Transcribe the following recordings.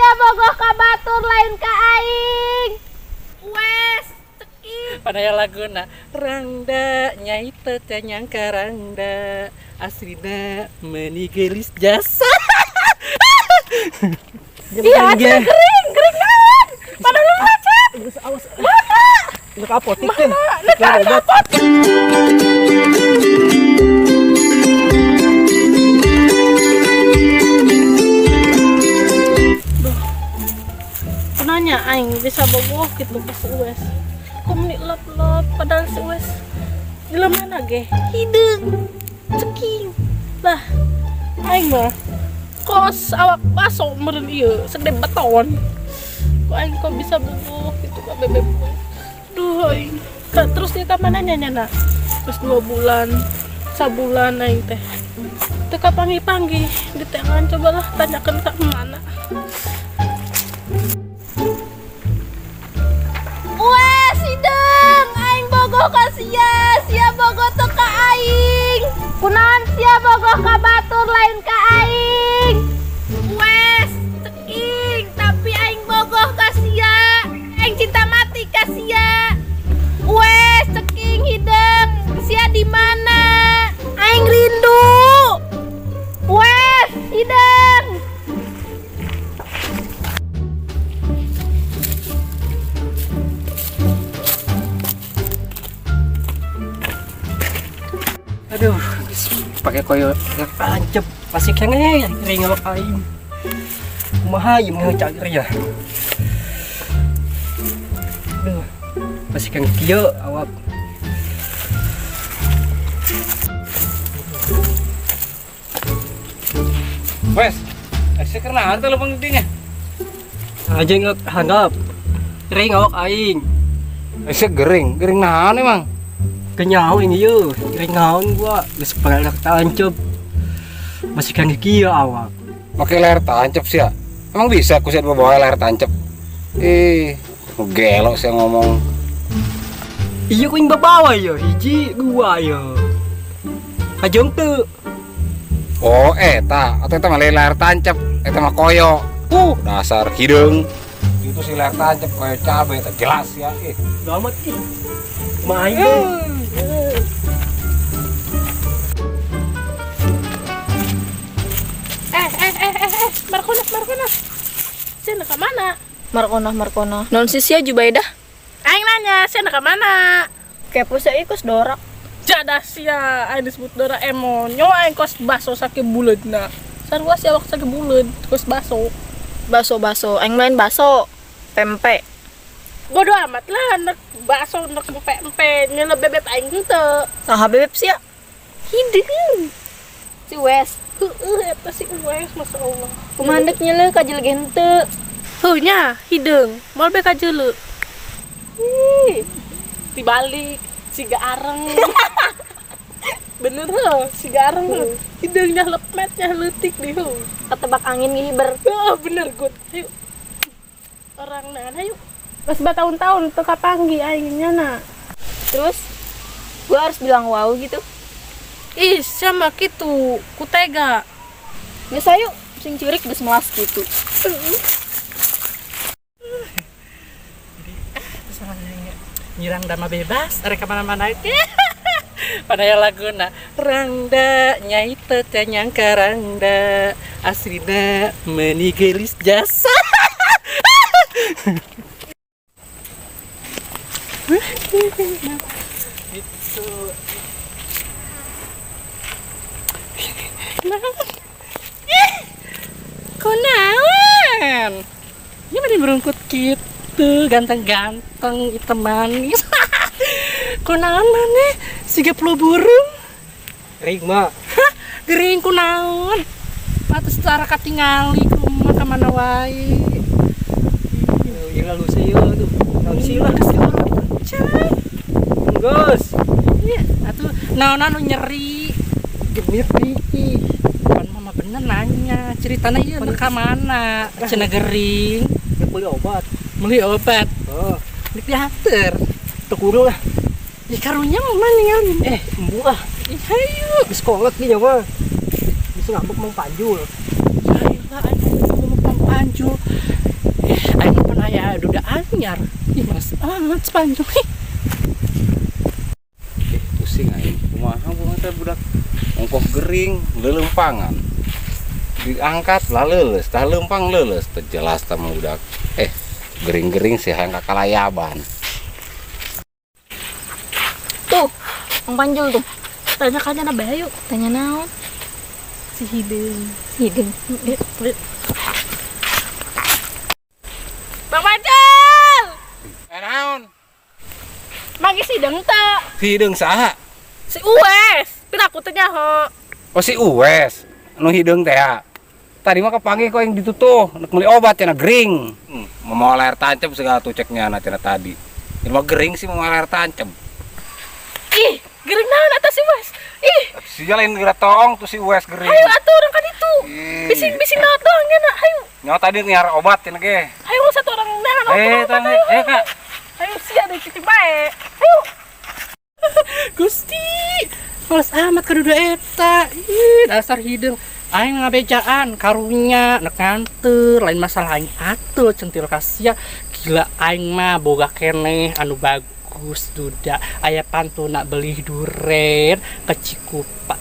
sia bogoh ka batur lain ka aing? Wes, ceking. Pada laguna rangda nyai teh nyangka rangda aslina meuni geulis jasa. Iya, gering, gering naon? Padahal lu lecet. Geus awas. Mana? Geus apotik teh. Mana? Obat. Nanya aing bisa bogoh gitu pas Uwes. Kok meni lep-lep padahal si Uwes jelema ge hideung ceking. Lah aing mah kos awak baso meureun ieu segede beton. Kok aing kok bisa bogoh gitu ka bebeb Uwes. Duh aing. Terus dia ka mana nya na? Terus 2 bulan, sabulan aing teh. Teu kapanggih-panggih di tangan cobalah tanyakeun ka mana. Wes hideung aing bogoh ka sia, sia bogoh teu ka aing. Kunaon sia bogoh ka batur lain ka aing? Wes ceking tapi aing bogoh ka sia. Aing cinta mati ka sia. Wes ceking hideung, sia di mana? Aing rindu. Wes hideung. Aduh, pakai koyo tancep pasti kene ring awak aing. Kumaha ieu mah cager ya. Aduh, pasti kene kieu awak. Wes, asa keur naon teh leumpang dinya? Anjing handap. Ring awak aing. Asa gering, gering naon emang? Kenyaho ini ieu, gering naon gua geus pakai tancep. Masih kan kieu awak. Pakai leher tancep sia. Emang bisa ku sia bawa leher tancep? Ih, gelo sia ngomong. Iya ku ing babawa ieu, hiji, dua ieu. Kajeng teu. Oh, eta, atau eta mah leher tancep, eta mah koyo. Dasar hideung. Itu si leher tancep koyo cabe, tak jelas ya. Ih, amat ih. Main. Markona. Sia ka mana? Markona. Non si sia Jubaidah. Aing nanya, sia ka mana? Kepo sia ieu kos dorak. Jadah sia, aing disebut Dora Emon. Nyawa aing kos baso sake buleudna. Sarua sia awak sake buleud, kos baso. Baso-baso, aing lain baso. Pempek. Bodoh amat lah, nek baso nek empe-empe, nyele bebeb aing henteu. Saha bebeb sia? Hideung. Si Wes. Heueuh eta si Uwes, masyaallah. Kumaha ndek nyele ka jelege henteu? Heuh nya, hideung. Moal be ka jeuleu. Ih, dibalik siga areng. Bener heuh, siga areng heuh. Hideung nya lepet nya leutik di heuh. Ketebak angin ngihiber. Heuh, bener gut. Hayu. Orang naon hayu. Geus batahun-tahun teu kapanggih aing nya na. Terus gua harus bilang wow gitu. Ih, sama kitu, ku tega. Geus ayo, sing curik geus melas gitu. Jadi, terus nyirang dama bebas, arek ka mana-mana. Pada laguna rangda nyai teh nyangka rangda aslina meuni geulis jasa. Itu. Kunaon? Ini mah berungkut gitu, ganteng-ganteng, hitam manis. Kunaon maneh? Siga flu burung. Gering mah. Hah, gering kunaon? Pantes cara katingali kumaha ka mana wae. Ieu lalu seueur tuh. Naon sih lah geus dipercaya. Geus. Iya, atuh naon anu nyeri. Gemir ih. Pan mama bener nanya, ceritana ieu ka mana? Cenah gering. Beli obat. Beli obat. Heeh. Di teater. Teu kudu lah. Ih karunya mah ninggalin. Embu ah. Ih hayu. Geus kolot ge nya mah. Bisa ngambek Mang Panjul. Hayu lah aing ngomong Mang Panjul. Aing pan aya duda anyar. Ih, males amat si Panjul. Ih. Pusing aing. Kumaha bunga teh budak ongkoh gering, leuleumpangan. Diangkat lah leuleus, tah leumpang leuleus, teu jelas tah mah budak. Gering-gering sih hayang kakalayaban. Tuh, Mang Panjul tuh. Tanya ka nya bae yuk. Tanya naon? Si hideung. Hideung. Bang Panjul! Naon? Manggih si hideung teu? Si hideung saha? Si Uwes. Pira aku teh nyaho. Oh si Uwes, nu hideung teh ya. Tadi mah kepanggih kok yang ditutuh, nek meuli obat cenah gering. Mau layar tancap segala tuh ceknya na cenah tadi. Ini mah gering sih mau layar tancap. Ih, gering naon eta si Uwes? Ih, Si lain geura toong tuh si Uwes gering. Hayu atuh urang ka ditu. Ih. Bising-bising naon doang nya na, hayu. Nyawa tadi nyiar obat cenah ge. Hayu satu orang neangan obat. Tang, Kak. Hayu sia deui cicing bae. Hayu. Gusti, males amat ka duda eta. Ih, dasar hideung. Aing ngabejaan karunya nek nganter lain masalah aing atuh centil kasia. Gila aing mah boga keneh anu bagus duda. Aya pantuna beli duren ke Cikupa.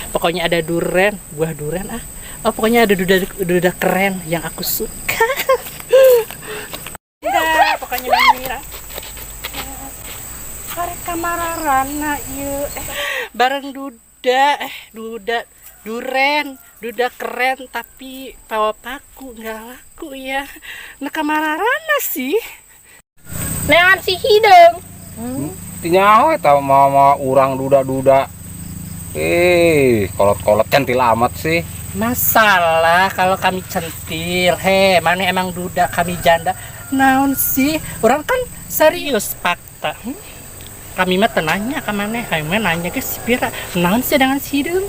Pokoknya ada duren, buah duren ah. Oh, pokoknya ada duda, duda keren yang aku suka. Udah, pokoknya Mira. Karek kamararana ieu. Bareng duda, duda duren, duda keren tapi bawa paku nggak laku ya. Nah kamararana sih. Neangan si hideung. Tinyaho eta mau urang duda-duda. Kolot-kolot centil amat sih. Masalah kalau kami centil, he, mana emang duda kami janda. Naon sih? Orang kan serius fakta. Kami mah tenanya ka maneh, kami mah nanya ke si Pira. Naon sih dengan si hideung?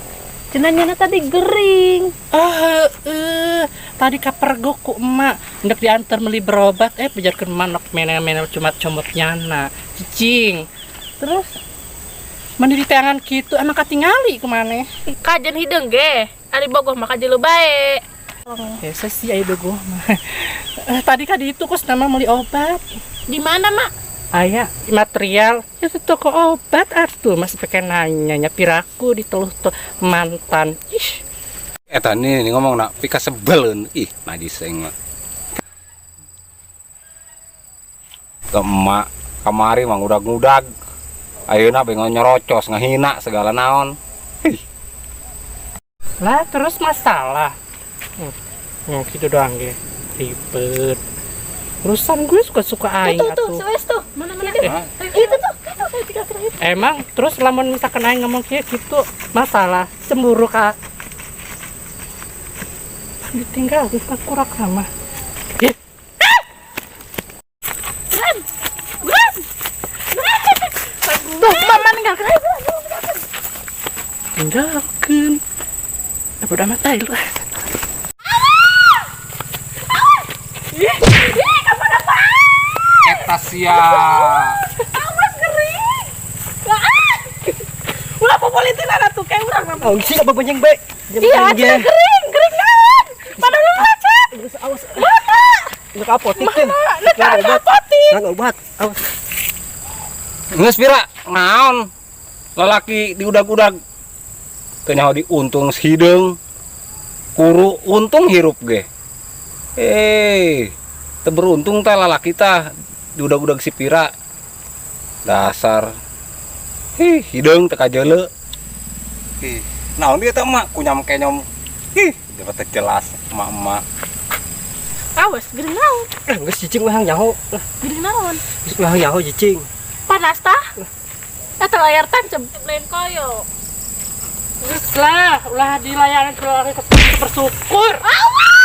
Cenah nyana tadi gering. Ah, tadi kapergok ku emak hendak diantar beli berobat, bejarkeun manok menel-menel cuma comot nyana. Cicing. Terus mana di tangan kitu emang katingali ku maneh. Kajen hideung ge. Ari bogoh mah kajeuleuh bae. Biasa sih aya bogoh mah. Tadi ka ditu kos nama beli obat. Di mana, Mak? Aya material itu toko obat atuh masih pakai nanya nya piraku diteluh tuh mantan. Ih. Eta nih ngomong nak pika sebel ih najis aing mah. Ke emak kamari mah ngudag-ngudag. Ayeuna bengo nyerocos ngahina segala naon. Ih. Lah terus masalah. Gitu doang ge. Ribet. Urusan gue suka-suka aing Tuh, tuh, atuh. si Wes tuh. Mana-mana? Itu tuh. Emang terus lamun misalkan aing ngomong kayak gitu masalah cemburu ka ditinggal bukan kurang sama. Tuh, mama ninggalkeun. Ayo, Tinggalkeun. Bodo amat aing lu. Ih, kamu apa? Eta sia. Awas gering. Ah! Ulah popolitin ada tuh kayak urang mah. Oh, sih apa banyak bae. Iya, cenah gering, gering naon? Padahal lu macet. Awas. Mana? Nek apotik kan. Mana? Nek apotik. Nang obat. Awas. Geus pira naon? Lalaki diudag-udag. Teu nyaho diuntung hideung. Kuru untung hirup ge. Teu beruntung tah lalaki tah diudag-udag si Pira. Dasar. Hih, hideung teu kajeuleu. Ih, naon dia teh emak kunyam kenyom. Ih, dapat jelas emak-emak. Awas, gering naon? Geus cicing mah nyaho. Gering naon? Geus mah nyaho cicing. Panas tah? Eta layar tancep lain koyo. Geus lah, ulah dilayanan ku bersyukur. Awas!